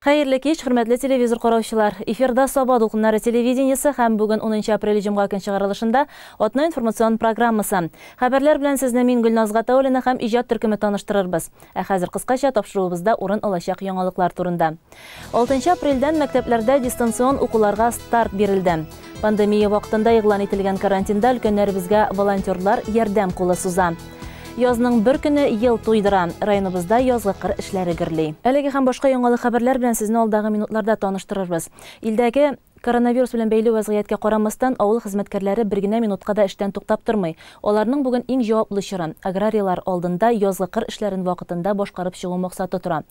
Хәерле кич, хөрмәтле телевизор караучылар. Эфирда Саба дулкыннары телевидениесе һәм бүген 10 апрель җомга көн чыгарылышында атна информацион программасы. Хәбәрләр белән сезне мин Гөлназ Гатауллина һәм иҗат төркеме таныштырырбыз. Ә хәзер кыскача тапшыруыбызда урын алачак яңалыклар турында. 6 апрельдән мәктәпләрдә дистанцион укуларга старт бирелде. Пандемия вакытында игълан ителгән карантинда өлкәннәребезгә волонтерлар ярдәм кулы суза. Язның бер көне ел туйдыра. Районыбызда язгы кыр эшләре гөрли. Әлеге һәм башка яңалык хәбәрләр белән сезне алдагы минутларда таныштырырбыз. Илдәге коронавирус белән бәйле вазгыятькә карамастан, авыл хезмәткәрләре бер генә минутка да эштән туктап тормый. Аларның бүген иң җаваплы чоры. Аграрийлар алдында язгы кыр эшләрен вакытында башкарып чыгу максаты тора.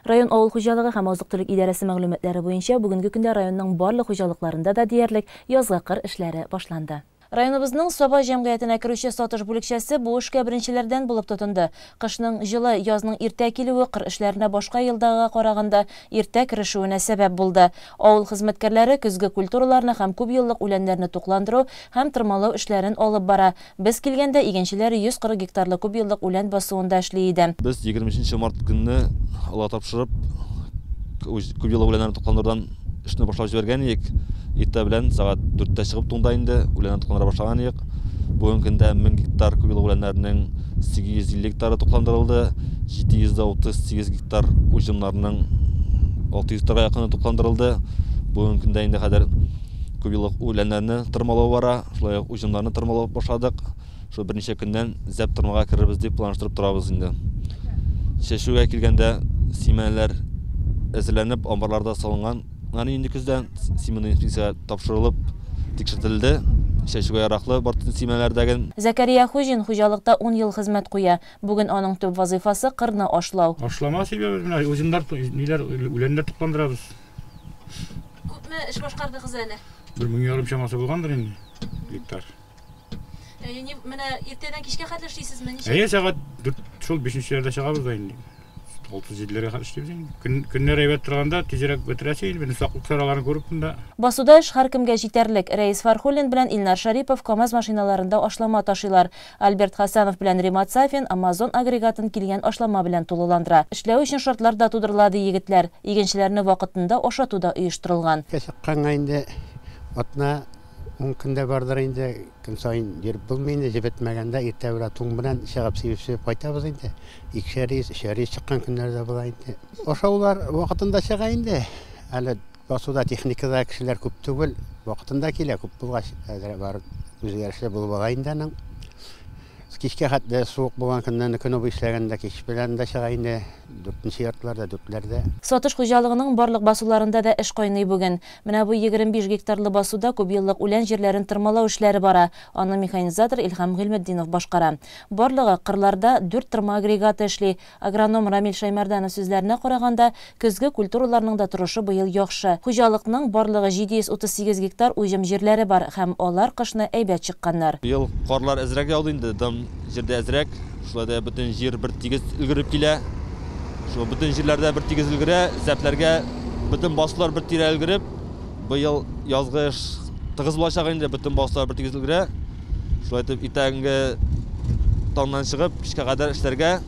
Район авыл хуҗалыгы һәм азык-төлек идарәсе мәгълүматлары буенча бүгенге көндә районның барлык хуҗалыкларында да диярлек язгы кыр эшләре башланды. Районыбызның Саба җәмгыятенә керүче Сатыш бүлекчәсе бу эшкә беренчеләрдән булып тотынды. Кышның җылы, язның иртә килүе кыр эшләренә башка елдагыга караганда иртә керешүенә сәбәп булды. Авыл хезмәткәрләре көзге культураларны һәм күп еллык үләннәрне тукландыру һәм тырмалау эшләрен алып бара. Без килгәндә игенчеләр 140 гектарлы күп еллык үлән басуында эшли иде. Без 23 март көнне Аллага тапшырып, күп еллык үләннәрне тукландырудан эшне башлап җибәргән идек. Иртә белән сәгать 4-тә чыгып туңда инде үләнне тукландыра башлаган идек. Бүгенге көндә 1000 гектар күп еллык үләннәрнең 850 гектары тукландырылды, 738 гектар уҗымнарның 600 гектарга якыны тукландырылды. Бүгенге көндә инде хәзер күп еллык үләннәрне тырмалау бара, шулай ук уҗымнарны тырмалау башладык. Шул берничә көннән зәп тырмага керербез дип планлаштырып торабыз инде. Чәчүгә килгәндә симәнәләр әзерләнеп, амбарларда салынган. Аны инде көздән семенный инспекциягә тапшырылып тикшертелде. Чәчүгә яраклы бар симәнәләрдәге. Зәкәрия Хуҗин хуҗалыкта 10 ел хезмәт куя. Бүген аның төп вазыйфасы кырны ашлау. Ашлама сибәбез, менә уҗымнар, ниләр, үләннәр тукландырабыз. Күпме эш башкардыгыз әле? 1500 чамасы булгандыр инде гектар. Менә иртәдән кичкә хәтле эшлисезме? Ничек? Әйе, сәгать 4, шул 5-нчеләрдә чыгабыз да инде. 6-7-ләргә хәтле эшлибез инде. Көн, көннәр әйбәт торганда тизрәк бетерәсе инде, безнең саклык чараларын күреп монда. Басуда эш һәркемгә җитәрлек. Рәис Фархуллин белән Илнар Шәрипов КАМАЗ машиналарында ашлама ташыйлар. Альберт Хәсәнов белән Римат Сафин Амазон агрегатын килгән ашлама белән тулыландыра. Эшләү өчен шартлар да тудырыла, ди егетләр. Игенчеләрне вакытында ашату да оештырылган. Эшкә чыкканга инде атна 10 көндә бардыр инде, көн саен йөреп булмый инде, җебетмәгәндә иртә белән туң белән чыгып сибеп-сибеп кайтабыз инде. Икешәр йөз, өчәр йөз чыккан көннәр дә була инде. Ашаулар вакытында чыга инде. Әле басуда техникада кешеләр күп түгел, вакытында килә, күп булгач, әзрәк бар үзгәрешле булып ала инде аның. Кичкә хәтле суык булган көннәрне көне буе эшләгәндә кич белән дә чыга инде, дүртенче яртыларда, дүртләрдә. Сатыш хуҗалыгының барлык басуларында да эш кайный бүген. Менә бу 25 гектарлы басуда күпьеллык үлән җирләрен тырмалау эшләре бара. Аны механизатор Илһам Гыйльметдинов башкара. Барлыгы кырларда 4 тырма агрегаты эшли. Агроном Рамил Шаймарданов сүзләренә караганда, көзге культураларның да торышы быел яхшы. Хуҗалыкның барлыгы 738 гектар уҗым җирләре бар һәм алар кышны әйбәт чыкканнар. Быел карлар әзрәк яуды инде, дым җирдә әзрәк, шулай да бөтен җир бер тигез өлгереп килә. Шул бөтен җирләрдә бер тигез өлгерә, зәпләргә бөтен басулар бер тирә өлгереп, быел язгы эш тыгыз булачак инде, бөтен басулар бер тигез өлгерә. Шулай итеп иртәнге таңнан чыгып, кичкә кадәр эшләргә,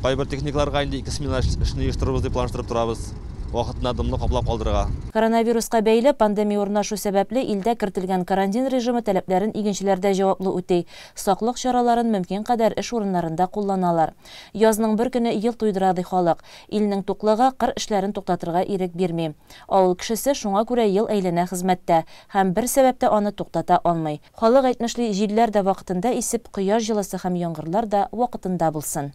кайбер техникаларга инде ике смена эшне оештырырбыз дип планлаштырып торабыз. Вакытында дымны каплап калдырырга. Коронавируска бәйле пандемия урнашу сәбәпле илдә кертелгән карантин режимы таләпләрен игенчеләр дә җаваплы үти. Саклык чараларын мөмкин кадәр эш урыннарында кулланалар. Язның бер көне ел туйдыра ди халык. Илнең туклыгы кыр эшләрен туктатырга ирек бирми. Авыл кешесе шуңа күрә ел әйләнә хезмәттә һәм бер сәбәптә аны туктата алмый. Халык әйтмешли, җилләр дә вакытында исеп, кояш җылысы һәм яңгырлар да вакытында булсын.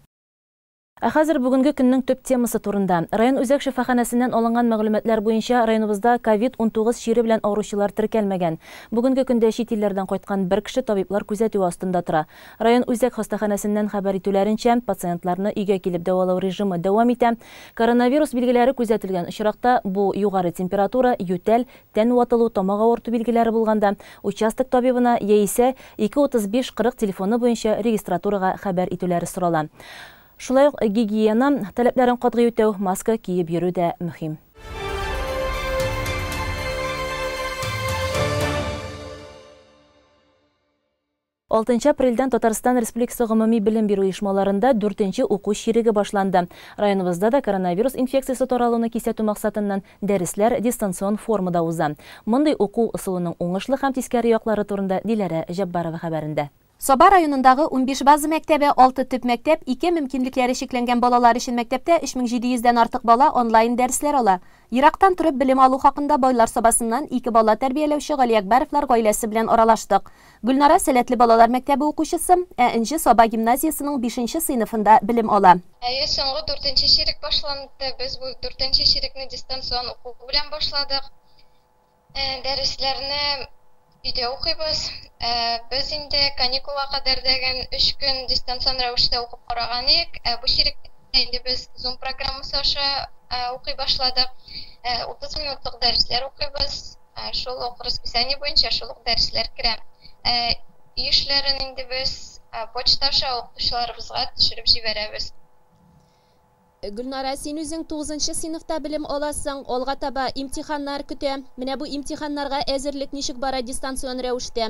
Ә хәзер бүгенге көннең төп темасы турында. Район үзәк шифаханәсеннән алынган мәгълүматлар буенча районыбызда ковид-19 чире белән авыручылар теркәлмәгән. Бүгенге көндә чит илләрдән кайткан бер кеше табиблар күзәтүе астында тора. Район үзәк хастаханәсеннән хәбәр итүләренчә, пациентларны өйгә килеп дәвалау режимы дәвам итә. Коронавирус билгеләре күзәтелгән очракта бу югары температура, ютәл, тән ватылу, тамак авырту билгеләре булганда участок табибына яисә 235 40 телефоны буенча регистратурага хәбәр итүләре сорала. Шулай ук гигиена таләпләрен катгый үтәү, маска киеп йөрү дә мөһим. 6 апрельдән Татарстан Республикасы гомуми белем бирү оешмаларында 4нче уку чиреге башланды. Районыбызда да коронавирус инфекциясе таралуны кисәтү максатыннан дәресләр дистанцион формада уза. Мондый уку ысулының уңышлы һәм тискәре яклары турында Диләрә Җаббарова хәбәрендә. Саба районындагы 15 база мәктәбе, 6 төп мәктәп, 2 мөмкинлекләре чикләнгән балалар өчен мәктәптә 3700 дән артык бала онлайн дәресләр ала. Ерактан торып белем алу хакында Байлар Сабасыннан 2 бала тәрбияләүче Галиәкбәровлар гаиләсе белән аралаштык. Гөлнара сәләтле балалар мәктәбе укучысы, ә Энҗе Саба гимназиясенең 5нче сыйныфында белем ала. Әйе, соңгы 4нче чирек башланды. Без бу 4нче чирекне дистанцион уку белән башладык. Дәресләрне өйдә укыйбыз. Без инде каникулга кадәр дигән 3 көн дистанцион рәвештә укып караган идек. Бу чиректә инде без Zoom программасы аша укый башладык. 30 минутлык дәресләр укыйбыз. Шул ук расписание буенча шул ук дәресләр керә. Өй эшләрен инде без почта аша укытучыларыбызга төшереп җибәрәбез. Гөлнара, син үзең 9нчы сыйныфта белем аласың, алга таба имтиханнар көтә. Менә бу имтиханнарга әзерлек ничек бара дистанцион рәвештә?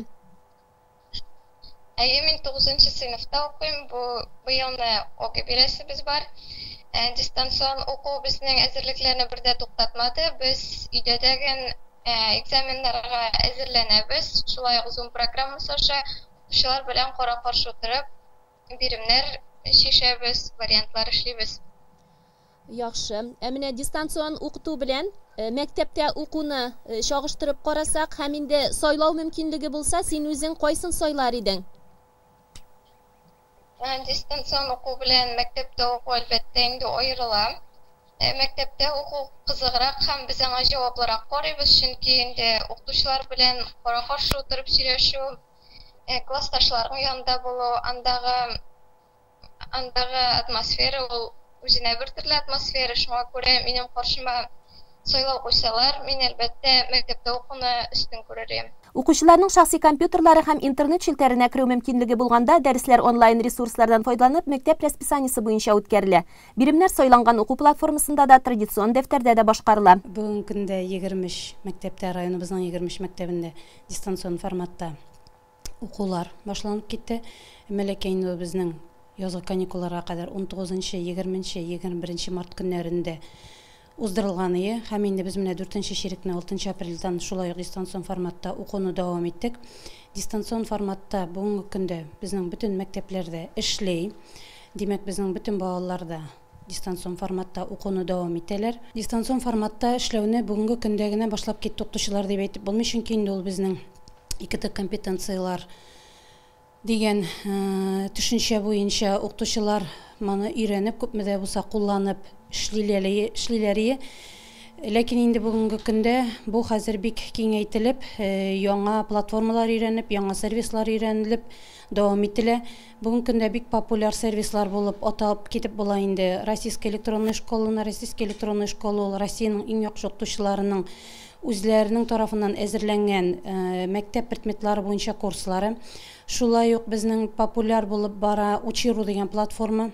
Әйе, мин 9нчы сыйныфта укыйм. Бу быелны ОГЭ бирәсебез бар. Дистанцион уку безнең әзерлекләрне бер дә туктатмады. Без өйдә дәген экзаменнарга әзерләнәбез. Шулай ук Zoom программасы аша укучылар белән кара-каршы утырып биремнәр чишәбез, вариантлар эшлибез. Яхшы. Ә менә дистанцион укыту белән мәктәптә укуны чагыштырып карасак һәм инде сайлау мөмкинлеге булса, син үзең кайсын сайлар идең? Дистанцион уку белән мәктәптә уку әлбәттә инде аерыла. Мәктәптә уку кызыграк һәм без аңа җаваплырак карыйбыз, чөнки инде укытучылар белән кара-каршы утырып сөйләшү, классташларың янында булу, андагы атмосфера ул үзенә бер төрле атмосфера, шуңа күрә минем каршыма сайлау куйсалар, мин әлбәттә мәктәптә укуны өстен күрер идем. Укучыларның шәхси компьютерлары һәм интернет челтәренә керү мөмкинлеге булганда, дәресләр онлайн ресурслардан файдаланып, мәктәп расписаниесе буенча үткәрелә. Биремнәр сайланган уку платформасында да, традицион дәфтәрдә дә башкарыла. Бүгенге көндә 23 мәктәптә, районыбызның 23 мәктәбендә дистанцион форматта укулар башланып китте. Мәләкәй инде безнең язгы каникулларга кадәр 19-нчы, 20-нче, 21 март көннәрендә уздырылган иде. Һәм инде без менә 4нче чирекне 6 апрельдән шулай ук дистанцион форматта укуны дәвам иттек. Дистанцион форматта бүгенге көндә безнең бөтен мәктәпләрдә эшли. Димәк, безнең бөтен балалар да дистанцион форматта укуны дәвам итәләр. Дистанцион форматта эшләүне бүгенге көндә генә башлап китте укытучылар дип әйтеп булмый, чөнки инде ул безнең ИКТ компетенцияләр дигән төшенчә буенча укытучылар моны өйрәнеп, күпме дә булса кулланып эшлиләр. Ләкин инде бүгенге көндә бу хәзер бик киңәйтелеп, яңа платформалар өйрәнеп, яңа сервислар өйрәнелеп дәвам ителә. Бүгенге көндә бик популяр сервислар булып атап китеп була инде Российская электронная школа, Российская электронная школа ул Россиянең иң яхшы укытучыларының үзләренең тарафыннан әзерләнгән мәктәп предметлары буенча курслары. Шулай ук безнең популяр булып бара Учиру дигән платформа.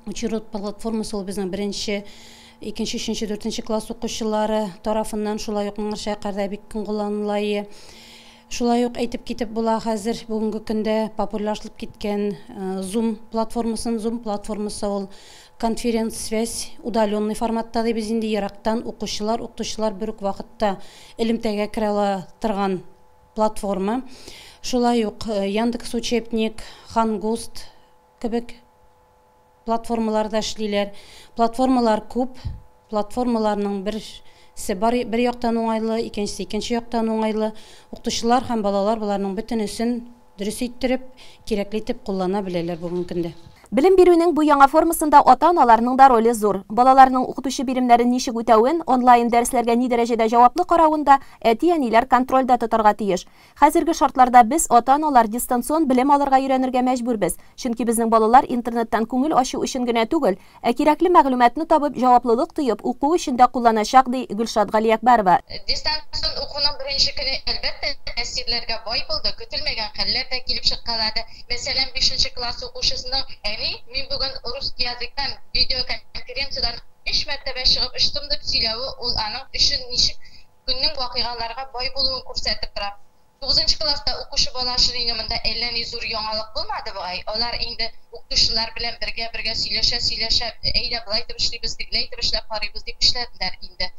Учиру платформасы ул безнең беренче, икенче, өченче, дүртенче класс укучылары тарафыннан шулай ук моңарча кадәр бик киң кулланыла. Шулай ук әйтеп китеп була хәзер бүгенге көндә популярлашып киткән Zoom платформасын. Zoom платформасы ул конференц-связь удаленный форматта дибез инде, ерактан укучылар, укытучылар бер үк вакытта элемтәгә керә ала торган платформа. Шулай ук Яндекс учебник, Хангуст кебек платформаларда эшлиләр. Платформалар күп, платформаларның берсе бар, бер яктан уңайлы, икенчесе икенче яктан уңайлы. Укытучылар һәм балалар боларның бөтенесен дөрес иттереп, кирәкле итеп куллана беләләр бүгенге көндә. Белем бирүнең бу яңа формасында ата-аналарның да роле зур. Балаларның укытучы биремнәрен ничек үтәвен, онлайн дәресләргә ни дәрәҗәдә җаваплы каравын да әти-әниләр контрольдә тотарга тиеш. Хәзерге шартларда без ата-аналар дистанцион белем алырга өйрәнергә мәҗбүрбез. Чөнки безнең балалар интернеттан күңел ачу өчен генә түгел, ә кирәкле мәгълүматны табып, җаваплылык тоеп, уку өчен дә кулланачак, ди Гөлшат Галиәкбәрова. Дистанцион укуның беренче көне әлбәттә тәэсирләргә бай булды, көтелмәгән хәлләр дә килеп чыккалады. Мәсәлән, 5нче класс укучысының әни, мин бүген рус языктан видеоконференциядән 3 мәртәбә чыгып очтым дип сөйләве, ул аның өчен ничек көннең вакыйгаларга бай булуын күрсәтеп тора. 9 класста укучы бала өчен инде монда әллә ни зур яңалык булмады бугай. Алар инде укытучылар белән бергә-бергә сөйләшә-сөйләшә, әйдә болай итеп эшлибез, тегеләй итеп эшләп карыйбыз дип эшләделәр инде.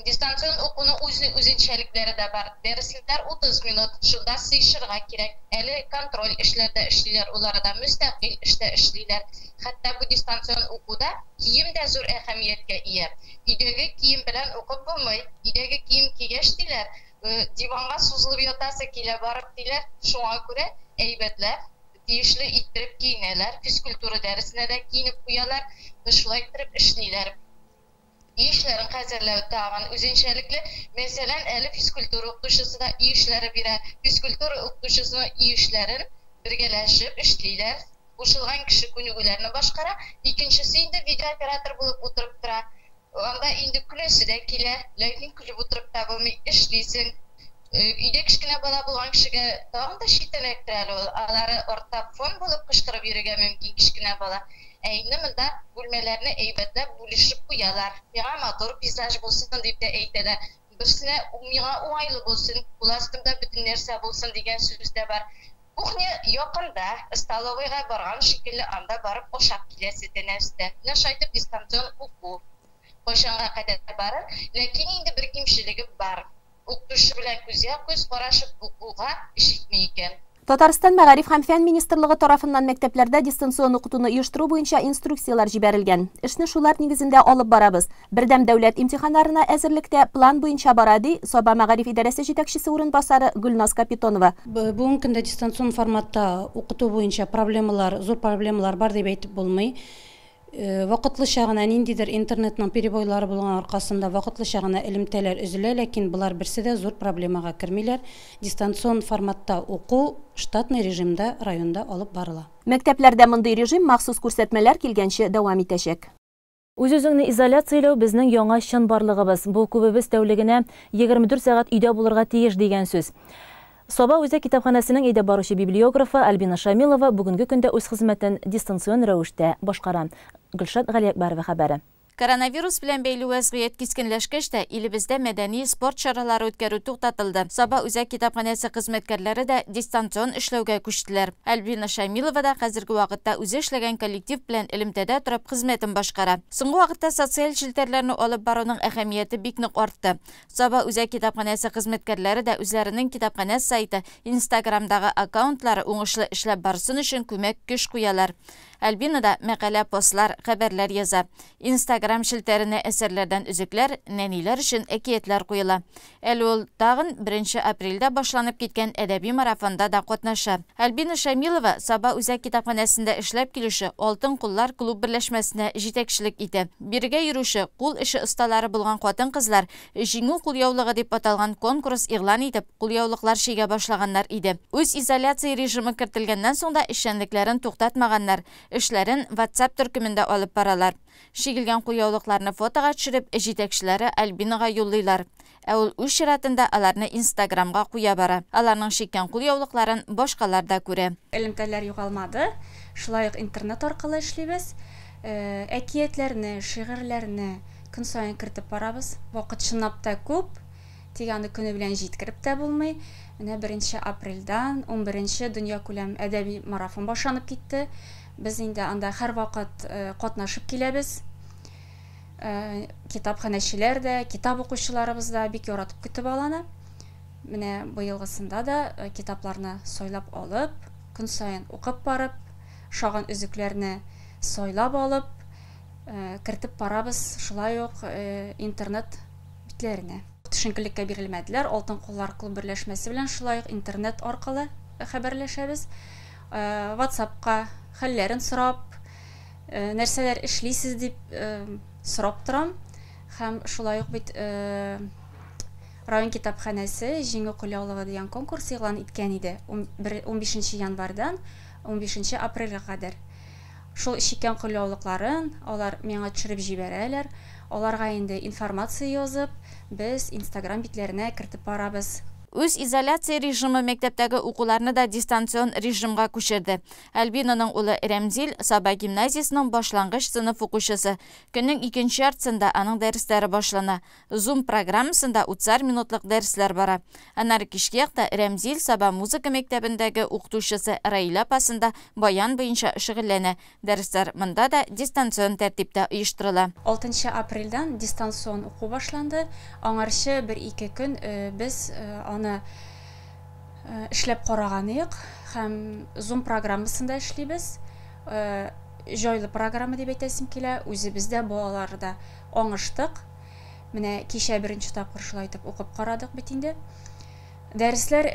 Дистанцион укуның үз үзенчәлекләре дә бар. Дәресләр 30 минут, шунда сыйшырга кирәк. Әле контроль эшләрдә эшлиләр, ул арада мөстәкыйль эштә эшлиләр. Хәтта бу дистанцион укуда кием дә зур әһәмияткә ия. Өйдәге кием белән укып булмый. Өйдәге кием кигәч диләр, диванга сузылып ятасы килә барып диләр. Шуңа күрә әйбәтләп, тиешле иттереп киенәләр, физкультура дәресенә дә киенеп куялар, шулай иттереп эшлиләр. Өй эшләрен хәзерләү тагын үзенчәлекле. Мәсәлән, әле физкультура укытучысы да өй эшләре бирә. Физкультура укытучысының өй эшләрен бергәләшеп эшлиләр. Кушылган кеше күнегүләрне башкара, икенчесе инде видеооператор булып утырып тора. Анда инде көләсе дә килә, ләкин көлеп утырып та булмый, эшлисең. Өйдә кечкенә бала булган кешегә тагын да читенрәктер әле ул. Алары артта фон булып кычкырып йөрергә мөмкин кечкенә бала. Ә инде монда бүлмәләрне әйбәтләп бүлешеп куялар. Миңа матур пейзаж булсын дип тә әйтәләр. Берсенә миңа уңайлы булсын, кул астымда бөтен нәрсә булсын дигән сүз дә бар. Кухня якында, столовыйга барган шикелле анда барып ашап киләсе тәнәфестә. Менә шулай итеп дистанцион уку кайчанга кадәр барыр, ләкин инде бер кимчелеге бар. Укытучы белән күзгә-күз карашып укуга җитми икән. Татарстан Мәгариф һәм фән министрлыгы тарафыннан мәктәпләрдә дистанцион укытуны оештыру буенча инструкцияләр җибәрелгән. Эшне шулар нигезендә алып барабыз. Бердәм дәүләт имтиханнарына әзерлек тә план буенча бара, ди Саба мәгариф идарәсе җитәкчесе урынбасары Гөлназ Капитонова. Бүгенге көндә дистанцион форматта укыту буенча проблемалар, зур проблемалар бар дип әйтеп булмый. Вакытлыча гына ниндидер интернетның перебойлары булган аркасында вакытлыча гына элемтәләр өзелә, ләкин болар берсе дә зур проблемага кермиләр. Дистанцион форматта уку штатный режимда районда алып барыла. Мәктәпләрдә мондый режим махсус күрсәтмәләр килгәнче дәвам итәчәк. Үз-үзеңне изоляцияләү безнең яңа чынбарлыгыбыз. Бу күбебез тәүлегенә 24 сәгать өйдә булырга тиеш дигән сүз. Саба үзәк китапханәсенең әйдәп баручы библиографы Альбина Шамилова бүгенге көндә үз хезмәтен дистанцион рәвештә башкара. Гөлшат Галиәкбәрова хәбәре. Коронавирус белән бәйле вәзгыять кискенләшкәч тә, илебездә мәдәни спорт чаралары үткәрү туктатылды. Саба үзәк китапханәсе хезмәткәрләре дә дистанцион эшләүгә күчтеләр. Альбина Шамилова да хәзерге вакытта үзе эшләгән коллектив белән элемтәдә торып хезмәтен башкара. Соңгы вакытта социаль челтәрләрне алып баруның әһәмияте бик нык артты. Саба үзәк китапханәсе хезмәткәрләре дә үзләренең китапханә сайты, Инстаграмдагы аккаунтлары уңышлы эшләп барсын өчен күмәк көч куялар. Альбина да мәкалә, постлар, хәбәрләр яза. Инстаграм челтәренә әсәрләрдән өзекләр, нәниләр өчен әкиятләр куела. Әле ул тагын 1 апрельдә башланып киткән әдәби марафонда да катнаша. Альбина Шамилова Саба үзәк китапханәсендә эшләп килүче Алтын куллар клуб берләшмәсенә җитәкчелек итә. Бирегә йөрүче кул эше осталары булган хатын-кызлар Җиңү кулъяулыгы дип аталган конкурс игълан итеп, кулъяулыклар чигә башлаганнар иде. Үз изоляция режимы кертелгәннән соң да эшчәнлекләрен туктатмаганнар. Эшләрен WhatsApp төркемендә алып баралар. Чигелгән кулъяулыкларны фотога төшереп, җитәкчеләре Альбинага юллыйлар. Ә ул үз чиратында аларны Инстаграмга куя бара. Аларның чиккән кулъяулыкларын башкалар да күрә. Элемтәләр югалмады. Шулай ук интернет аркылы эшлибез. Әкиятләрне, шигырьләрне көн саен кертеп барабыз. Вакыт чынлап та күп, тик аны көне белән җиткереп тә булмый. Менә 1 апрельдән 11 дөньякүләм әдәби марафон башланып китте. Без инде анда һәрвакыт катнашып киләбез. Китапханәчеләр дә, китап укучыларыбыз да бик яратып көтеп аланы. Менә быелгысында да китапларны сайлап алып, көн саен укып барып, шагын өзекләрне сайлап алып, кертеп барабыз шулай ук интернет битләренә. Төшенкелеккә бирелмәделәр. Алтын куллар клуб берләшмәсе белән шулай ук интернет аркылы хәбәрләшәбез. WhatsApp-ка хәлләрен сорап, нәрсәләр эшлисез дип сорап торам. Һәм шулай ук бит район китапханәсе Җиңү кулъяулыгы дигән конкурс игълан иткән иде 15 январьдан 15 апрельгә кадәр. Шул чиккән кулъяулыкларын алар миңа төшереп җибәрәләр. Аларга инде информация язып, без Инстаграм битләренә кертеп барабыз. Үзизоляция режимы мәктәптәге укуларны да дистанцион режимга күчерде. Альбинаның улы Рәмзил Саба гимназиясенең башлангыч сыйныф укучысы. Көннең икенче яртысында аның дәресләре башлана. Zoom программасында 30 минутлык дәресләр бара. Аннары кичке якта Рәмзил Саба музыка мәктәбендәге укытучысы Раилә апасында баян буенча шөгыльләнә. Дәресләр монда да дистанцион тәртиптә оештырыла. 6 апрельдән дистанцион уку башланды. Аңарчы бер-ике көн без аны эшләп караган идек һәм Zoom программасында эшлибез. Җайлы программа дип әйтәсем килә. Үзебез дә, балалар да аңыштык. Менә кичә беренче тапкыр шулай итеп укып карадык бит инде. Дәресләр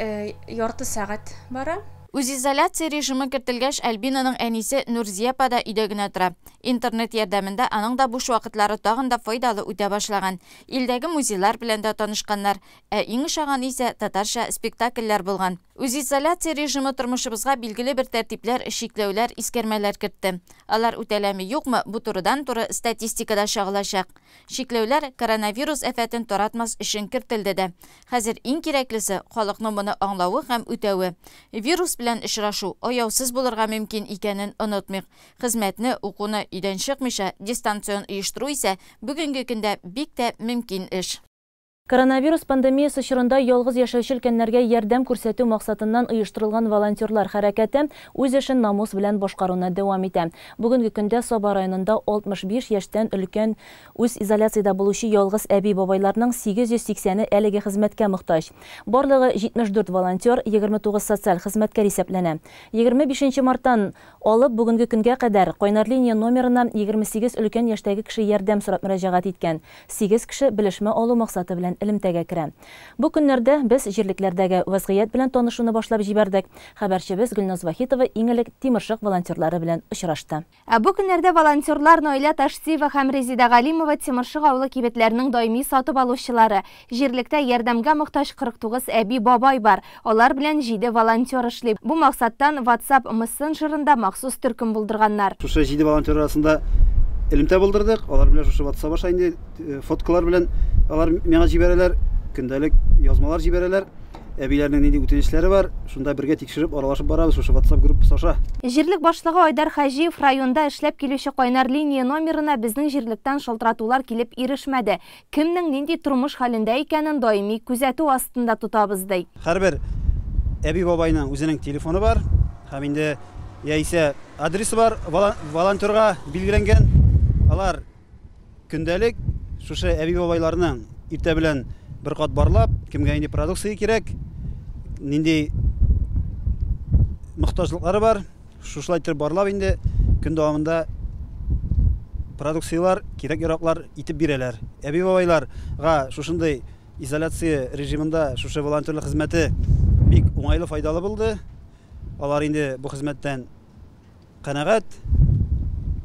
ярты сәгать бара. Үзизоляция режимы кертелгәч, Альбинаның әнисе Нурзия апа да өйдә генә тора. Интернет ярдәмендә аның да буш вакытлары тагын да файдалы үтә башлаган. Илдәге музейлар белән дә танышканнар. Ә иң ошаганы исә татарча спектакльләр булган. Үзизоляция режимы тормышыбызга билгеле бер тәртипләр, чикләүләр, искәрмәләр кертте. Алар үтәләме юкмы, бу турыдан-туры статистикада чагылачак. Чикләүләр коронавирус афәтен таратмас өчен кертелде дә. Хәзер иң кирәклесе халыкның моны аңлавы һәм үтәве. Вирус белән очрашу аяусыз булырга мөмкин икәнен онытмыйк. Хезмәтне, укуны өйдән чыкмыйча дистанцион оештыру исә бүгенге көндә бик тә мөмкин эш. Коронавирус пандемиясе чорында ялгыз яшәүче өлкәннәргә ярдәм күрсәтү максатыннан оештырылган волонтерлар хәрәкәте үз эшен намус белән башкаруны дәвам итә. Бүгенге көндә Саба районында 65 яшьтән өлкән үз изоляциядә булучы ялгыз әби-бабайларның 880-е әлеге хезмәткә мохтаҗ. Барлыгы 74 волонтер, 29 социаль хезмәткәр исәпләнә. 25 марттан алып бүгенге көнгә кадәр кайнар линия номерына 28 өлкән яшьтәге кеше ярдәм сорап мөрәҗәгать иткән. 8 кеше белешмә алу максаты белән элемтәгә керә. Бу көннәрдә без җирлекләрдәге вазгыять белән танышуны башлап җибәрдек. Хәбәрчебез Гөлназ Вахитова иң элек Тимершык волонтерлары белән очрашты. Ә бу көннәрдә волонтерлар Наилә Таштиева һәм Резида Галимова Тимершык авылы кибетләренең даими сатып алучылары. Җирлектә ярдәмгә мохтаҗ 49 әби-бабай бар. Алар белән 7 волонтер эшли. Бу максаттан WhatsApp мессенджерында махсус төркем булдырганнар. Шушы 7 волонтер арасында элемтә булдырдык. Алар белән шушы WhatsApp аша инде фоткалар белән алар миңа җибәрәләр, көндәлек язмалар җибәрәләр. Әбиләрнең нинди үтенечләре бар, шунда бергә тикшереп аралашып барабыз шушы WhatsApp группасы аша. Җирлек башлыгы Айдар Хаҗиев районда эшләп килүче кайнар линия номерына безнең җирлектән шалтыратулар килеп ирешмәде. Кемнең нинди тормыш хәлендә икәнен даими күзәтү астында тотабыз ди. Һәрбер әби бабайның үзенең телефоны бар һәм инде яисә адресы бар волонтерга билгеләнгән. Алар көндәлек шушы әби бабайларның иртә белән бер кат барлап, кемгә нинди продукция кирәк, нинди мохтаҗлыклары бар, шушылай итеп барлап инде көн дәвамында продукциялар, кирәк-яраклар итеп бирәләр. Әби бабайларга шушындый изоляция режимында шушы волонтерлык хезмәте бик уңайлы, файдалы булды. Алар инде бу хезмәттән канәгать.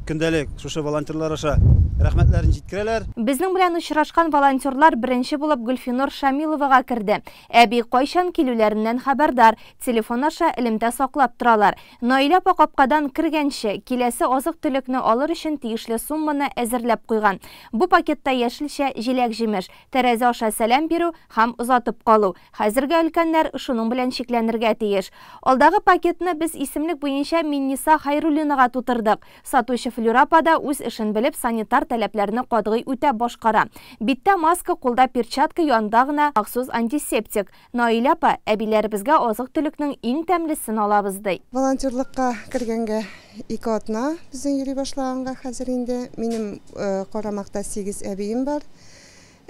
Көндәлек шушы волонтерлар аша рәхмәтләрен җиткерәләр. Безнең белән очрашкан волонтерлар беренче булып Гөлфинур Шамиловага керде. Әби кайчан килүләреннән хәбәрдар, телефон аша элемтә саклап торалар. Наилә апа капкадан кергәнче киләсе азык-төлекне алыр өчен тиешле сумманы әзерләп куйган. Бу пакетта яшелчә, җиләк-җимеш, тәрәзә аша сәлам бирү һәм озатып калу. Хәзерге өлкәннәр шуның белән чикләнергә тиеш. Алдагы пакетны без исемлек буенча Минниса Хайруллинага тутырдык. Сатучы Флюра апа да үз эшен белеп санитар таләпләрне катгый үтәп башкара. Биттә маска, кулда перчатка, янда гына махсус антисептик. Наилә апа, әбиләребезгә азык-төлекнең иң тәмлесен алабыз ди. Волонтерлыкка кергәнгә 2 атна безнең йөри башлаганга хәзер инде минем карамакта 8 әбием бар.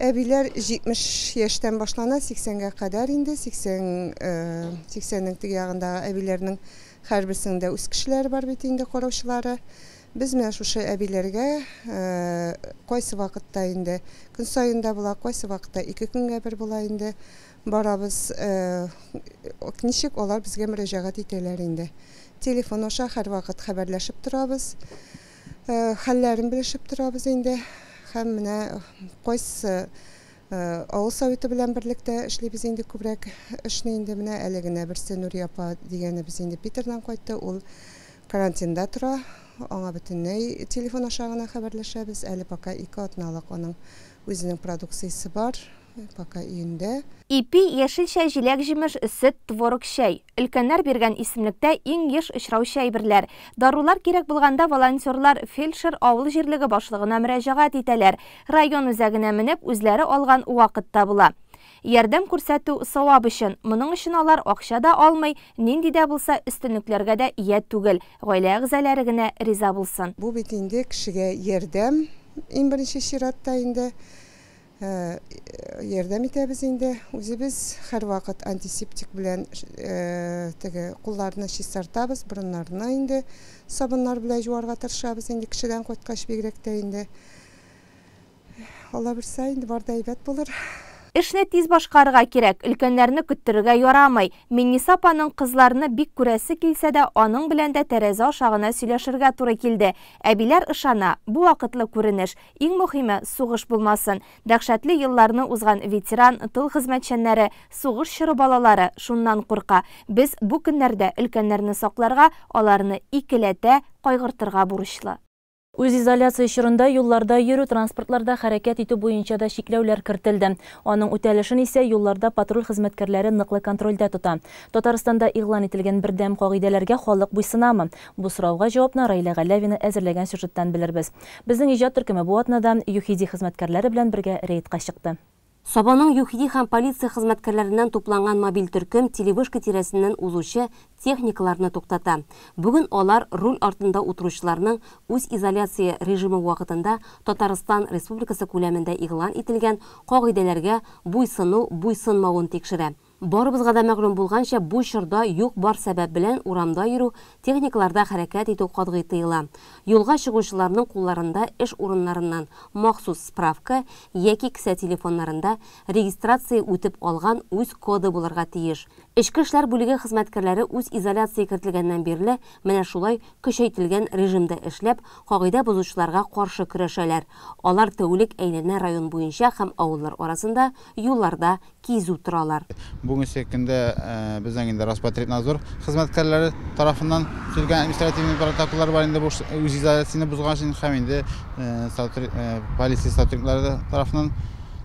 Әбиләр 70 яшьтән башлана, 80-гә кадәр инде, 80-нең теге ягындагы әбиләрнең һәрберсенең дә үз кешеләре бар бит инде, караучылары. Без менә шушы әбиләргә кайсы вакытта инде көн саен да була, кайсы вакытта 2 көнгә бер була инде барабыз. Ничек алар безгә мөрәҗәгать итәләр инде. Телефон аша һәрвакыт хәбәрләшеп торабыз, хәлләрен белешеп торабыз инде. Һәм менә кайсы авыл советы белән берлектә эшлибез инде күбрәк эшне инде. Менә әле генә берсе Нурия апа дигәнебез инде Питердан кайтты, ул карантинда тора. Аңа бөтенләй телефон аша гына хәбәрләшәбез. Әле пока 2 атналык аның үзенең продукциясе бар. пока өендә. Ипи, яшелчә, җиләк-җимеш, сөт, творог, чәй. Өлкәннәр биргән исемлектә иң еш очраучы әйберләр. Дарулар кирәк булганда волонтерлар фельдшер, авыл җирлеге башлыгына мөрәҗәгать итәләр. Район үзәгенә менеп, үзләре алган вакыт та була. Ярдәм күрсәтү савап өчен. Моның өчен алар акча да алмый, нинди дә булса өстенлекләргә дә ия түгел. Гаилә әгъзалары генә риза булсын. Бу бит инде кешегә ярдәм, иң беренче чиратта инде. Ярдәм итәбез инде. Үзебез һәрвакыт антисептик белән теге кулларны чистартабыз, борыннарны инде сабыннар белән жуарга тырышабыз инде кешедән кайткач бигрәк тә инде. Алла бирсә, инде бар да әйбәт булыр. Эшне тиз башкарырга кирәк, өлкәннәрне көттерергә ярамый. Минниса апаның кызларны бик күрәсе килсә дә, аның белән дә тәрәзә аша гына сөйләшергә туры килде. Әбиләр ышана, бу вакытлы күренеш. Иң мөһиме, сугыш булмасын. Дәһшәтле елларны узган ветеран, тыл хезмәтчәннәре, сугыш чоры балалары шуннан курка. Без бу көннәрдә өлкәннәрне сакларга, аларны икеләтә кайгыртырга бурычлы. Үзизоляция чорында юлларда йөрү, транспортларда хәрәкәт итү буенча да чикләүләр кертелде. Аның үтәлешен исә юлларда патруль хезмәткәрләре ныклы контрольдә тота. Татарстанда игълан ителгән бердәм кагыйдәләргә халык буйсынамы? Бу сорауга җавапны Раилә Галәвина әзерләгән сюжеттан белербез. Безнең иҗат төркеме бу атнада ЮХИДИ хезмәткәрләре белән бергә рейдка чыкты. Сабаның ЮХИДИ һәм полиция хезмәткәрләреннән тупланган мобиль төркем телевышка тирәсеннән узучы техникаларны туктата. Бүген алар руль артында утыручыларның үз изоляция режимы вакытында Татарстан Республикасы күләмендә игълан ителгән кагыйдәләргә буйсыну, буйсынмавын тикшерә. Барыбызга да мәгълүм булганча, бу чорда юк бар сәбәп белән урамда йөрү, техникаларда хәрәкәт итү катгый тыела. Юлга чыгучыларның кулларында эш урыннарыннан махсус справка яки кесә телефоннарында регистрация үтеп алган үз коды булырга тиеш. Эчке эшләр бүлеге хезмәткәрләре үз изоляция кертелгәннән бирле менә шулай көчәйтелгән режимда эшләп, кагыйдә бозучыларга каршы көрәшәләр. Алар тәүлек әйләнә район буенча һәм авыллар арасында юлларда кизү торалар. Бүгенге көндә безнең инде Роспотребнадзор хезмәткәрләре тарафыннан төзелгән административ протоколлар бар инде бу үз изоляцияне бозган өчен һәм инде полиция сотрудниклары тарафыннан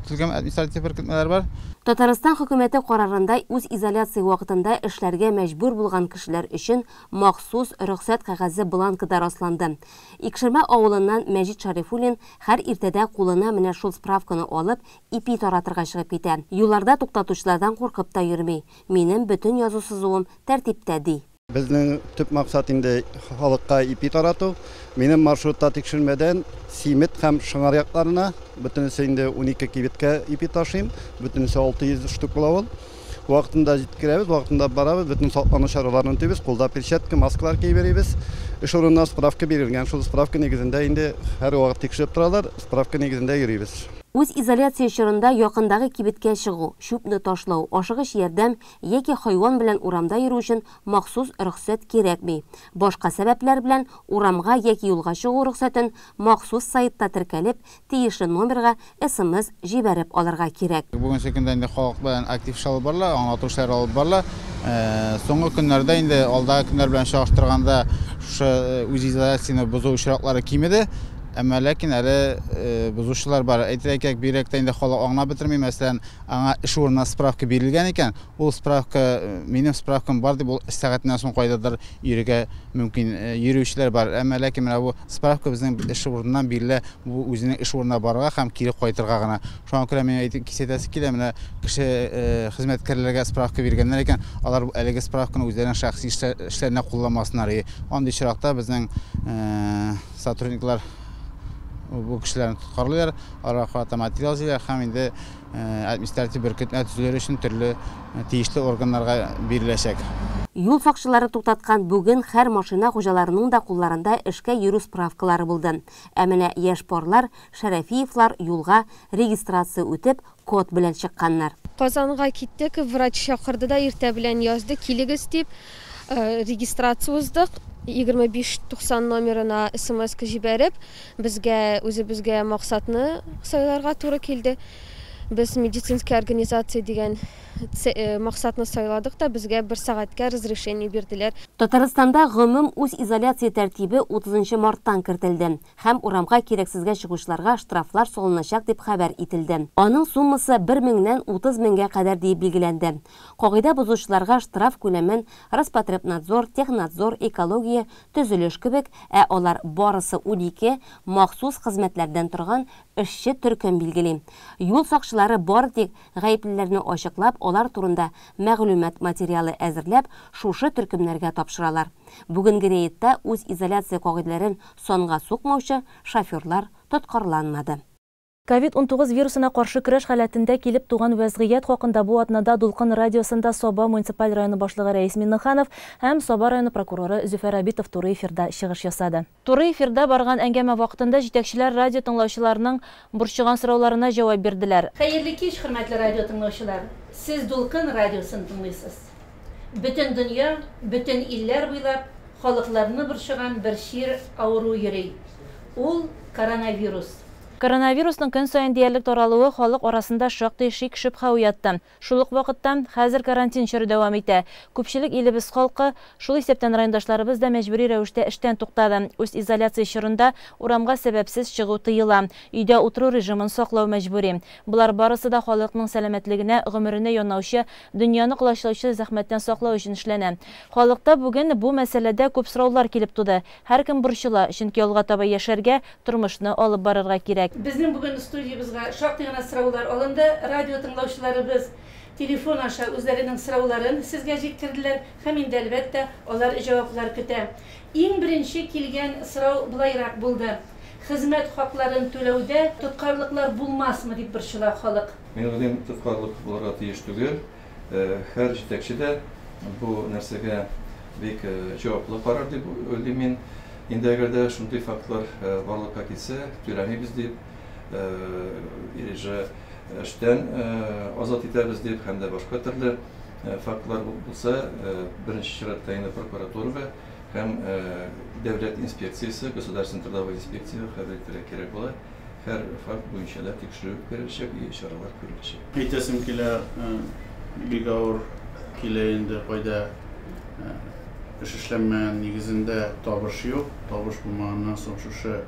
төзелгән административ беркетмәләр бар. Татарстан хөкүмәте карарында үз изоляция вакытында эшләргә мәҗбүр булган кешеләр өчен махсус рөхсәт кәгазе бланкы да расланды. Икшермә авылыннан Мәҗит Шарифуллин һәр иртәдә кулына менә шул справканы алып, ипи таратырга чыгып китә. Юлларда туктатучылардан куркып та йөрми. Минем бөтен язу сызуым тәртиптә, ди. Безнең төп максат инде халыкка ипи тарату. Минем маршрутта тикшермәдән Симет һәм Шыңар якларына бөтенесе инде 12 кибеткә ипи ташыйм, бөтенесе 600 штук була ул. Вакытында җиткерәбез, вакытында барабыз, бөтен саклану чараларын үтибез, кулда перчатка, маскалар киеп йөрибез. Эш урынына справка бирелгән, шул справка нигезендә инде һәр вакыт тикшереп торалар, справка нигезендә йөрибез. Үз изоляция чорында якындагы кибеткә чыгу, чүпне ташлау, ашыгыч ярдәм яки хайван белән урамда йөрү өчен махсус рөхсәт кирәкми. Башка сәбәпләр белән урамга яки юлга чыгу рөхсәтен махсус сайтта теркәлеп, тиешле номерга СМС җибәреп алырга кирәк. Бүгенге көндә инде халык белән актив эш алып барыла, аңлату эшләре алып барыла. Соңгы көннәрдә инде алдагы көннәр белән чагыштырганда шушы үз изоляцияне бозу очраклары кимеде. Әмма ләкин әле бозучылар бар. Әйтергә кирәк, бигрәк тә инде халык аңлап бетерми. Мәсәлән, аңа эш урынына справка бирелгән икән, ул справка, минем справкам бар дип, ул сәгатеннән соң кайдадыр йөрергә мөмкин, йөрүчеләр бар. Әмма ләкин менә бу справка безнең эш урыныннан бирелә, бу үзенең эш урынына барырга һәм кире кайтырга гына. Шуңа күрә мин әйтеп кисәтәсе килә, менә кеше хезмәткәрләргә справка биргәннәр икән, алар әлеге справканы үзләренең шәхси эшләренә кулланмасыннар. Андый очракта безнең сотрудниклар бу кешеләрне тоткарлыйлар, аларга карата материал җыялар һәм инде административ беркетмә төзелер өчен төрле тиешле органнарга биреләчәк. Юл сакчылары туктаткан бүген һәр машина хуҗаларының да кулларында эшкә йөрү справкалары булды. Ә менә яшь парлар Шәрәфиевлар юлга регистрация үтеп, код белән чыкканнар. Казанга киттек, врач чакырды да иртә белән язды, килегез дип, регистрация уздык. 2590 номерына СМС-ка җибәреп, безгә үзебезгә максатны сайларга туры килде. Без медицинская организация дигән максатны сайладык та, безгә бер сәгатькә разрешение бирделәр. Татарстанда гомум үзизоляция тәртибе 30 марттан кертелде һәм урамга кирәксезгә чыгучыларга штрафлар салыначак дип хәбәр ителде. Аның суммасы 1 меңнән 30 меңгә кадәр дип билгеләнде. Кагыйдә бозучыларга штраф күләмен Роспотребнадзор, Технадзор, экология, төзелеш кебек, ә алар барысы 12 махсус хезмәтләрдән торган эшче төркем билгели. Юл сакчылары бары тик гаеплеләрне ачыклап, алар турында мәгълүмат материалы әзерләп, шушы төркемнәргә тапшыралар. Бүгенге рейдта үзизоляция кагыйдәләрен санга сукмаучы шоферлар тоткарланмады. Ковид-19 вирусына каршы көрәш халәтендә килеп туган вәзгыять хакында бу атнада Дулкын радиосында Саба муниципаль районы башлыгы Рәис Миннеханов һәм Саба районы прокуроры Зөфәр Абитов туры эфирда чыгыш ясады. Туры эфирда барган әңгәмә вакытында җитәкчеләр радио тыңлаучыларының борчыган сорауларына җавап бирделәр. Хәерле кич, хөрмәтле радио тыңлаучылар. Сез Дулкын радиосын тыңлыйсыз. Бөтен дөнья, бөтен илләр буйлап халыкларны борчыган бер чир, авыру йөри. Ул коронавирус. Коронавирусның көн саен диярлек таралуы халык арасында шактый шик-шөбһә уятты. Шул ук вакытта хәзер карантин чоры дәвам итә. Күпчелек илебез халкы, шул исәптән райондашларыбыз да мәҗбүри рәвештә эштән туктады. Үзизоляция чорында урамга сәбәпсез чыгу тыела. Өйдә утыру режимын саклау мәҗбүри. Болар барысы да халыкның сәламәтлегенә, гомеренә янаучы, дөньяны колачлаучы зәхмәттән саклау өчен эшләнә. Халыкта бүген бу мәсьәләдә күп сораулар килеп туды. Һәркем борчыла, чөнки алга таба яшәргә, тормышны алып барырга кирәк. Безнең бүген студиябезгә шактый гына сораулар алынды. Радио тыңлаучыларыбыз телефон аша үзләренең сорауларын сезгә җиткерделәр һәм инде, әлбәттә, алар җаваплар көтә. Иң беренче килгән сорау былайрак булды. Хезмәт хакларын түләүдә тоткарлыклар булмасмы дип борчыла халык. Мин уйлыйм, тоткарлык булырга тиеш түгел. Һәр җитәкче дә бу нәрсәгә бик җаваплы карар дип уйлыйм мин. Инде әгәр дә шундый фактлар барлыкка килсә, түләмибез дип, или же эштән азат итәбез дип һәм дә башка төрле фактлар булса, беренче чиратта инде прокуратурага һәм дәүләт инспекциясе, государственная трудовая инспекция хәбәр итәргә кирәк була. Һәр факт буенча да тикшерү үткәреләчәк, чаралар күреләчәк. Әйтәсем килә, бик авыр килә инде, кайда эш эшләнмәгән нигезендә табыш юк. Табыш булмаганнан соң шушы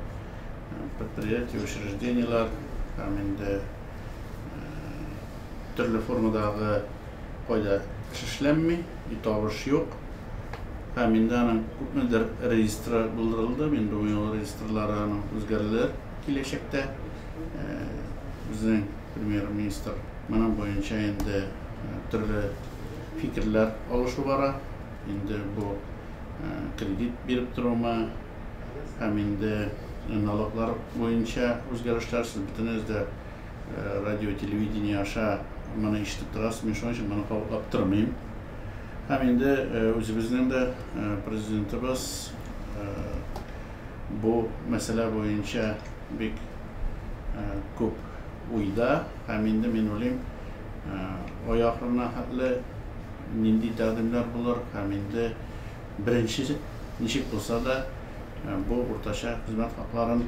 предприятие, учреждениеләр һәм инде төрле формадагы кайда эш эшләнми, табыш юк. Һәм инде аның күпмедер реестры булдырылды. Мин думаю, ул реестрлары аның үзгәрелер киләчәктә. Безнең премьер-министр моның буенча инде төрле фикерләр алышу бара. Инде бу кредит биреп торумы һәм инде налоглар буенча үзгәрешләр, сез бөтенегез дә радио, телевидение аша моны ишетеп торасыз, мин шуның өчен моны кабатлап тормыйм. Һәм инде үзебезнең дә президентыбыз бу мәсьәлә буенча бик күп уйда, һәм инде мин уйлыйм, ай ахырына хәтле нинди тәкъдимнәр булыр, һәм инде беренче ничек булса да бу уртача хезмәт хакларын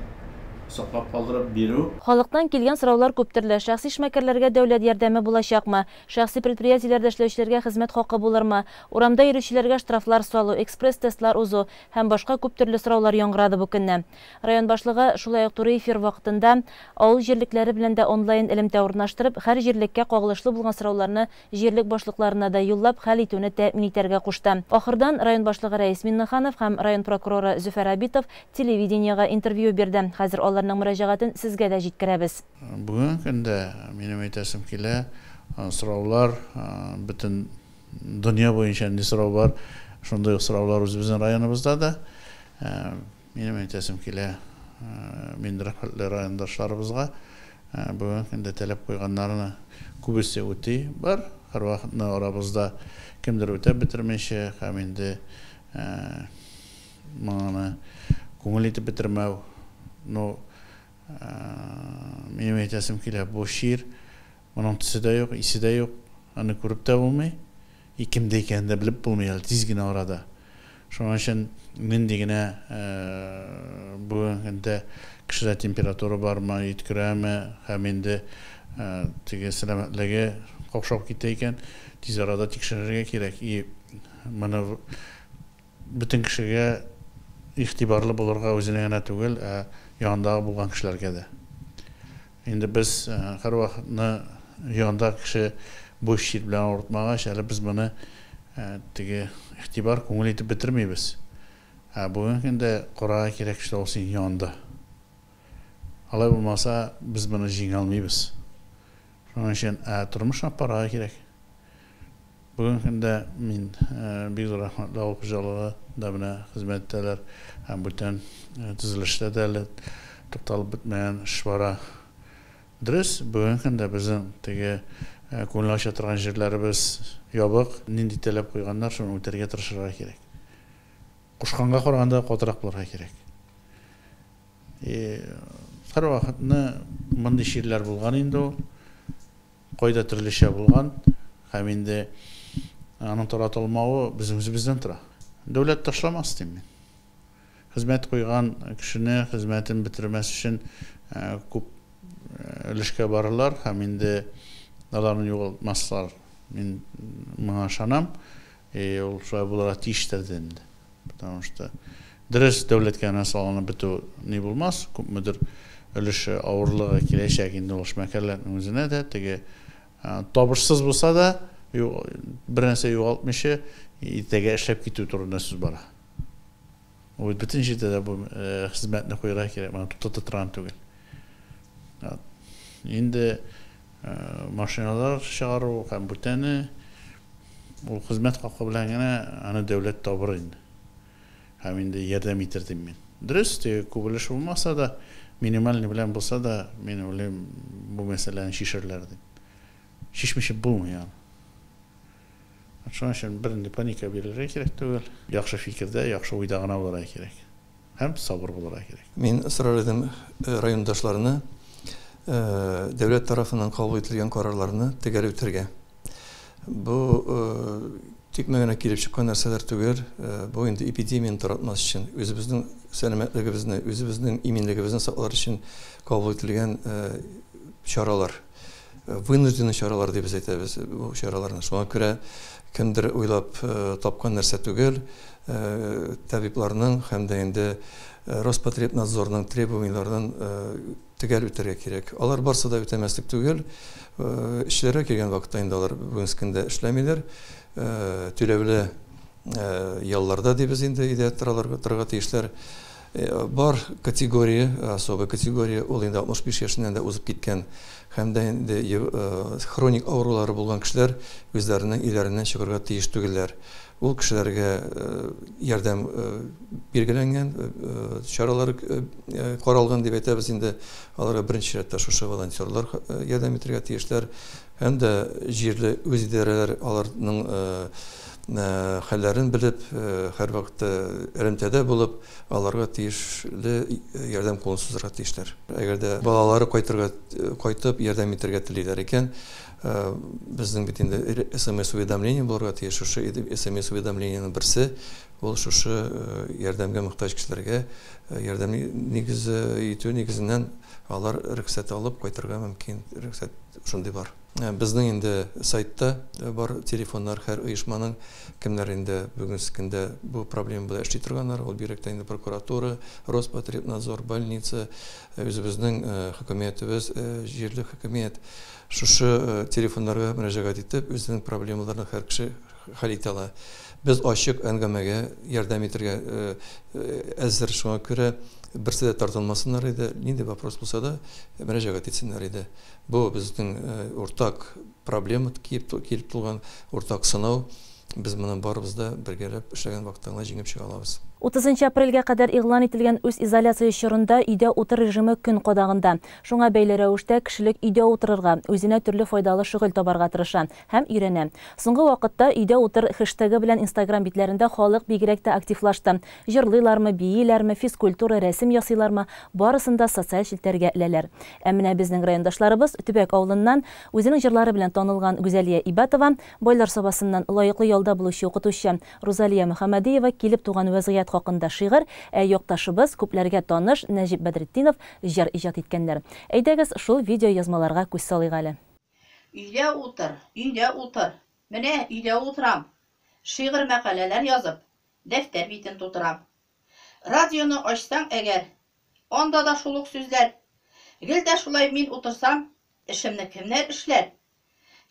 саклап калдырып бирү. Халыктан килгән сораулар күп төрле. Шәхси эшмәкәрләргә дәүләт ярдәме булачакмы? Шәхси предприятиеләрдә эшләүчеләргә хезмәт хакы булырмы? Урамда йөрүчеләргә штрафлар салу, экспресс-тестлар узу һәм башка күп төрле сораулар яңгырады бу көнне. Район башлыгы шулай ук туры эфир вакытында авыл җирлекләре белән дә онлайн элемтә урнаштырып, һәр җирлеккә кагылышлы булган сорауларны җирлек башлыкларына да юллап хәл итүне тәэмин итәргә кушты. Ахырдан район башлыгы Рәис Миннеханов һәм район прокуроры Зөфәр Абитов телевидениегә интервью бирде. Хәзер аларның мөрәҗәгатен сезгә дә җиткерәбез. Бүгенге көндә минем әйтәсем килә, сораулар бөтен дөнья буенча нинди сорау бар, шундый ук сораулар үзебезнең районыбызда да. Минем әйтәсем килә, мин рәхмәтле райондашларыбызга бүгенге көндә таләп куйганнарны күбесе үти бар. Һәрвакытны арабызда кемдер үтәп бетермичә һәм инде моны күңел итеп бетермәү. Но минем әйтәсем килә, бу чир, моның төсе дә юк, исе дә юк, аны күреп тә булмый, кемдә икәнен дә белеп булмый әле тиз генә арада. Шуның өчен нинди генә бүгенге көндә кешедә температура бармы, йөткерәме, һәм инде теге сәламәтлеге какшап китә икән, тиз арада тикшерергә кирәк. И моны бөтен кешегә игътибарлы булырга үзенә генә түгел, ә янындагы булган кешеләргә дә. Инде без һәрвакытны янындагы кеше бу чир белән авыртмагач, әле без моны теге игътибар, күңел итеп бетермибез. Ә бүгенге көндә карарга кирәк, что ул синең янында. Алай булмаса, без моны җиңә алмыйбыз. Шуның өчен тормыш алып барырга кирәк. Бүгенге көндә мин бик зур рәхмәтле, авыл хуҗалыгы да менә хезмәт итәләр һәм бүтән төзелештә дә әле тукталып бетмәгән эш бара. Дөрес, бүгенге көндә безнең теге күңел ача торган җирләребез ябык. Нинди таләп куйганнар, шуны үтәргә тырышырга кирәк. Кушканга караганда катырак булырга кирәк. Һәрвакытны мондый чирләр булган инде ул. Кайда төрлечә булган һәм инде аның таратылмавы безнең үзебездән тора. Дәүләт ташламас дим мин. Хезмәт куйган кешене хезмәтен бетермәс өчен күп өлешкә барырлар һәм инде аларны югалтмаслар. Мин моңа ышанам. И ул шулай булырга тиештер дә инде. Потому что дөрес, дәүләткә генә салынып бетү ни булмас, күпмедер өлеше авырлыгы киләчәк инде ул эшмәкәрләрнең үзенә дә, теге табышсыз булса да, бер нәрсә югалтмыйча иртәгә эшләп китү турында сүз бара. Ул бит бөтен җирдә дә бу хезмәтне куярга кирәк, моны туктата торган түгел. Инде машиналар чыгару һәм бүтәне ул хезмәт хакы белән генә аны дәүләт табыр инде. Һәм инде ярдәм итер дим мин. Дөрес, теге күп өлеш булмаса да, минимальный белән булса да, мин уйлыйм, бу мәсьәләне чишерләр дип. Чишмичә булмый аны. Шуның өчен бернинди паника бирергә кирәк түгел. Яхшы фикердә, яхшы уйда гына булырга кирәк. Һәм сабыр булырга кирәк. Мин сорар идем райондашларны дәүләт тарафыннан кабул ителгән карарларны төгәл үтәргә. Бу тикмә генә килеп чыккан нәрсәләр түгел. Бу инде эпидемияне таратмас өчен, үзебезнең сәламәтлегебезне, үзебезнең иминлегебезне саклар өчен кабул ителгән чаралар. Вынужденный чаралар дип без әйтәбез бу чараларны. Шуңа күрә кемдер уйлап тапкан нәрсә түгел, табибларның һәм дә инде Роспотребнадзорның требованиеләрен төгәл үтәргә кирәк. Алар барсы да үтәмәслек түгел. Эшләргә килгән вакытта инде алар бүгенге көндә эшләмиләр. Түләүле ялларда дибез инде, өйдә торырга тиешләр. Бар категория, особая категория, ул инде 65 яшеннән дә узып киткән һәм дә инде хроник авырулары булган кешеләр үзләренең өйләреннән чыгарга тиеш түгелләр. Ул кешеләргә ярдәм билгеләнгән, чаралар каралган дип әйтәбез инде. Аларга беренче чиратта шушы волонтерлар ярдәм итәргә тиешләр. Һәм дә җирле үзидарәләр аларның хәлләрен белеп, һәрвакытта элемтәдә булып, аларга тиешле ярдәм кулын сузырга тиешләр. Әгәр дә балалары кайтырга кайтып ярдәм итәргә телиләр икән, безнең бит инде СМС-уведомление булырга тиеш. Шушы СМС-уведомлениенең берсе ул шушы ярдәмгә мохтаҗ кешеләргә ярдәм нигезе итү нигезеннән алар рөхсәт алып кайтырга мөмкин. Рөхсәт шундый бар. Безнең инде сайтта бар телефоннар һәр оешманың, кемнәр инде бүгенге көндә бу проблема белән эшли торганнар, ул бигрәк тә инде прокуратура, Роспотребнадзор, больница, үзебезнең хөкүмәтебез, җирле хөкүмәт шушы телефоннарга мөрәҗәгать итеп, үзенең проблемаларын һәр кеше хәл итә ала. Без ачык әңгәмәгә ярдәм итәргә әзер, шуңа күрә берсе дә тартылмасыннар иде, нинди вопрос булса да мөрәҗәгать итсеннәр иде. Бу безнең уртак проблема килеп туган, уртак сынау. Без моны барыбыз да бергәләп эшләгән вакытта гына җиңеп чыга алабыз. 30 апрельгә кадәр игълан ителгән үз изоляция чорында өйдә утыр режимы көн кадагында. Шуңа бәйле рәвештә кешелек өйдә утырырга, үзенә төрле файдалы шөгыль табарга тырыша һәм өйрәнә. Соңгы вакытта өйдә утыр хэштегы белән Инстаграм битләрендә халык бигрәк тә активлашты. Җырлыйлармы, бииләрме, физкультура, рәсем ясыйлармы, барысын да социаль челтәргә эләләр. Ә менә безнең райондашларыбыз Төбәк авылыннан үзенең җырлары белән танылган Гүзәлия Ибатова, Байлар Сабасыннан лаеклы ялда булучы укытучы Рузалия Мөхәммәдиева килеп туган вәзгыять афәт хакында шигырь, ә якташыбыз күпләргә таныш Нәҗип Бәдретдинов җыр иҗат иткәннәр. Әйдәгез, шул видеоязмаларга күз салыйк әле. Өйдә утыр, өйдә утыр. Менә өйдә утырам. Шигырь-мәкаләләр язып, дәфтәр битен тутырам. Радионы ачсаң әгәр, анда да шул ук сүзләр. Гел дә шулай мин утырсам, эшемне кемнәр эшләр?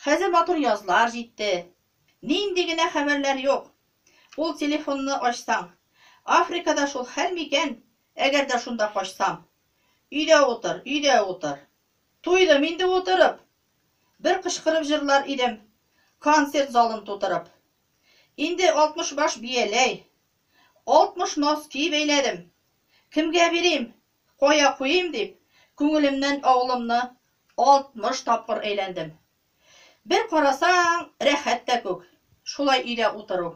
Хәзер матур язлар җитте. Нинди генә хәбәрләр юк. Ул телефонны ачсаң, Африкада шул хәл микән, әгәр дә шунда качсам? Өйдә утыр, өйдә утыр. Туйдым инде утырып. Бер кычкырып җырлар идем, концерт залын тутырып. Инде 60 баш бияләй, 60 носки бәйләдем. Кемгә бирим, кая куйыйм дип, күңелемнән авылымны 60 тапкыр әйләндем. Бер карасаң, рәхәт тә күк, шулай өйдә утыру.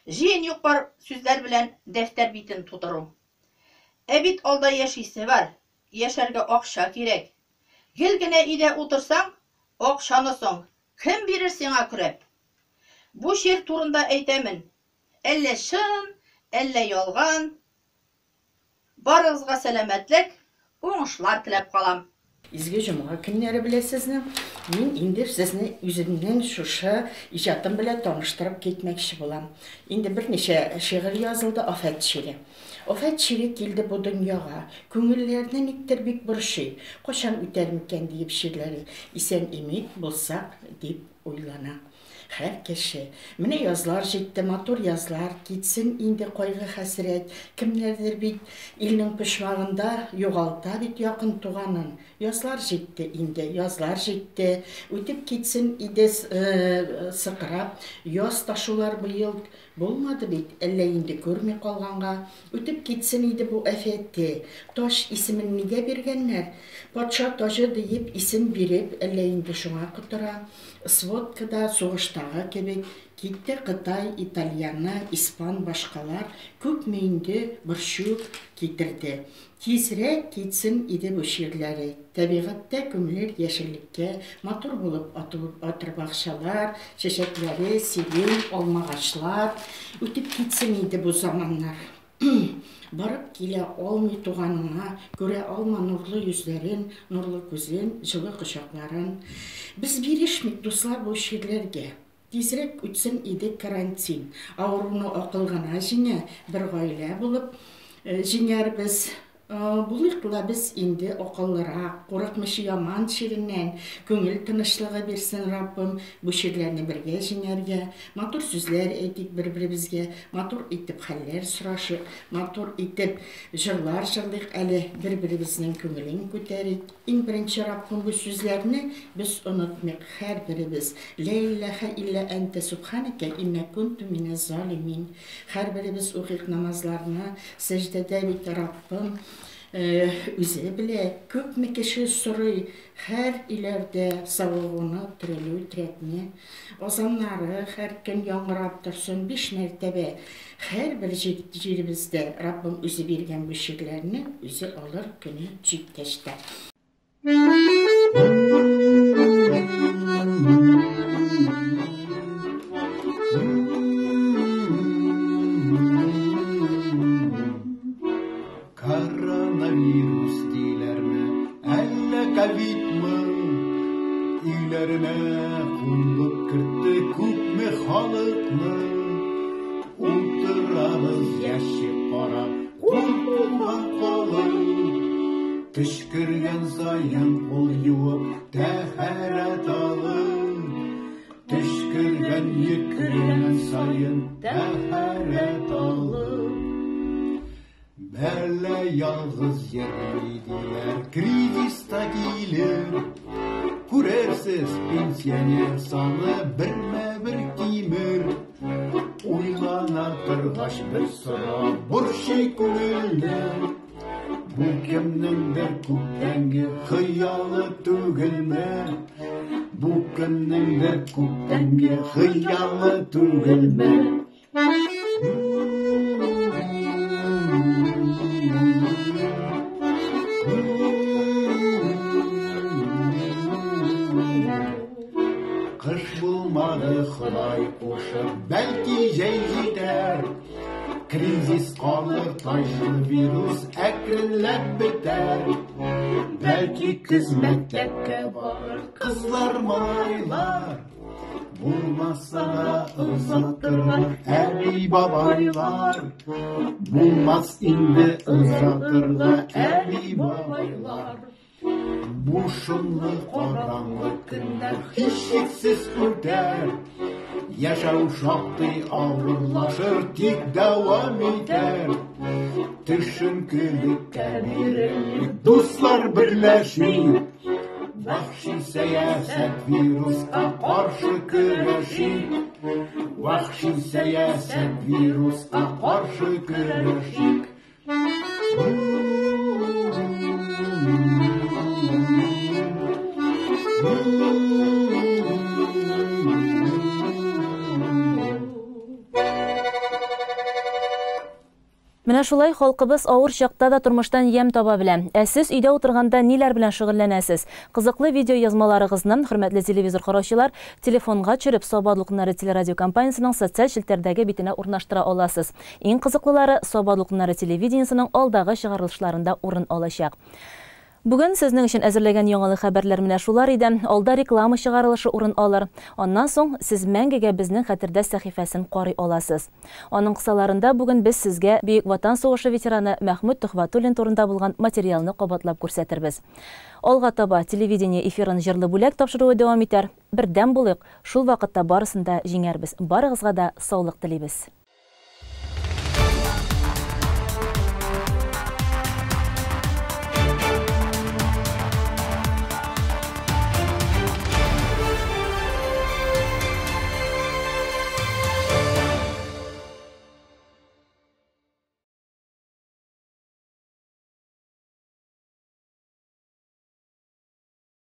Җыен юк-бар сүзләр белән дәфтәр битен тутыру. Ә бит алда яшисе бар, яшәргә акча кирәк. Гел генә өйдә утырсаң, акчаны соң кем бирер сиңа көрәп? Бу чир турында әйтәмен, әллә чын, әллә ялган. Барыгызга сәламәтлек, уңышлар теләп калам. Изге җомга көннәре белә сезне. Мин инде сезне үземнең шушы иҗатым белән таныштырып китмәкче булам. Инде берничә шигырь язылды Афәт чире. Афәт чире килде бу дөньяга. Күңелләрне никтер бик борчый. Кайчан үтәр микән диеп чирләре. Исән-имин булсак дип уйлана һәр кеше. Менә язлар җитте, матур язлар, китсен инде кайгы-хәсрәт. Кемнәрдер бит илнең почмагында югалта бит якын туганын. Язлар җитте инде, язлар җитте. Үтеп китсен иде сыкрап. Яз ташулар быел булмады бит, әллә инде күрми калганга. Үтеп китсен иде бу афәте. Таҗ исемен нигә биргәннәр? Патша таҗы диеп исем биреп, әллә инде шуңа котыра. Сводкада сугыштагы кебек китте Кытай, итальяны, испан, башкалар күпме инде борчу китерде. Тизрәк китсен иде бу чирләре. Табигатьтә күмелер яшеллеккә, матур булып атыр бакчалар, чәчәкләре, сирень, алмагачлар. Үтеп китсен иде бу заманнар. Барып килә алмый туганыңа, күрә алма нурлы йөзләрен, нурлы күзен, җылы кочакларын. Без бирешмик, дуслар, бу чирләргә. Тизрәк үтсен иде карантин. Авыруны акыл гына җиңә, бер гаилә булып җиңәрбез. Булыйк ла без инде акыллырак, курыкмыйча яман чиреннән, күңел тынычлыгы бирсен Раббым, бу чирләрне бергә җиңәргә, матур сүзләр әйтик бер-беребезгә, матур итеп хәлләр сорашыйк, матур итеп җырлар җырлыйк әле, бер-беребезнең күңелен күтәрик. Иң беренче Раббым бу сүзләрне без онытмыйк һәрберебез. Лә иләһә илля әнтә субханәкә иннә кунту минәз залимин. Һәрберебез укыйк намазларны, сәҗдәдә бит Раббым үзе белә, күпме кеше сорый һәр өйләрдә савыгуны, терелү, терәкне. Азаннары һәр көн яңгырап торсын биш мәртәбә һәрбер җиребездә Раббым үзе биргән бу чирләрне үзе алыр көне җиткәч тә. Коронавирус диләрме, әллә ковидмы? Өйләренә кунлык кертте күпме халыкны. Утырабыз ящик карап, куркуга калып. Төчкергән саен кул юып, тәһарәт алып. Төчкергән, йөткергән саен тәһарәт алып. Бәла ялгыз йөрми диләр, кризис та килер. Күрерсез, пенсионер саны бермә-бер кимер. Уйлана торгач бер сорау борчый күңелне. Бу кемнеңдер күптәнге хыялы түгелме? Бу кемнеңдер күптәнге хыялы түгелме? Кыш булмады, Ходай кушып, бәлки җәй җитәр. Кризис калыр, таҗлы вирус әкренләп бетәр. Бәлки көз мәктәпкә барыр кызлар, малайлар. Булмаса да озатырлар әби бабайлар. Булмас инде озатырга әби бабайлар. Бу шомлы караңгы көннәр һичшиксез үтәр. Яшәү шактый авырлашыр, тик дәвам итәр. Төшенкелеккә бирелмик, дуслар, берләшик. Вәхши сәясәт вируска каршы көрәшик. Вәхши сәясәт вируска каршы көрәшик. Менә шулай халкыбыз авыр чакта да тормыштан ямь таба белә. Ә сез өйдә утырганда ниләр белән шөгыльләнәсез? Кызыклы видео язмаларыгызны, хөрмәтле телевизор караучылар, телефонга төшереп, Саба дулкыннары телерадиокомпаниясенең социаль челтәрдәге битенә урнаштыра аласыз. Иң кызыклылары Саба дулкыннары телевидениесенең алдагы чыгарылышларында урын алачак. Бүген сезнең өчен әзерләгән яңалык хәбәрләр менә шулар иде. Алда реклама чыгарылышы урын алыр. Аннан соң сез мәңгегә безнең хәтердә сәхифәсен карый аласыз. Аның кысаларында бүген без сезгә Бөек Ватан сугышы ветераны Мәхмүт Төхвәтуллин турында булган материалны кабатлап күрсәтербез. Алга таба телевидение эфирын җырлы бүләк тапшыруы дәвам итәр. Бердәм булыйк, шул вакытта барысын да җиңәрбез. Барыгызга да саулык телибез.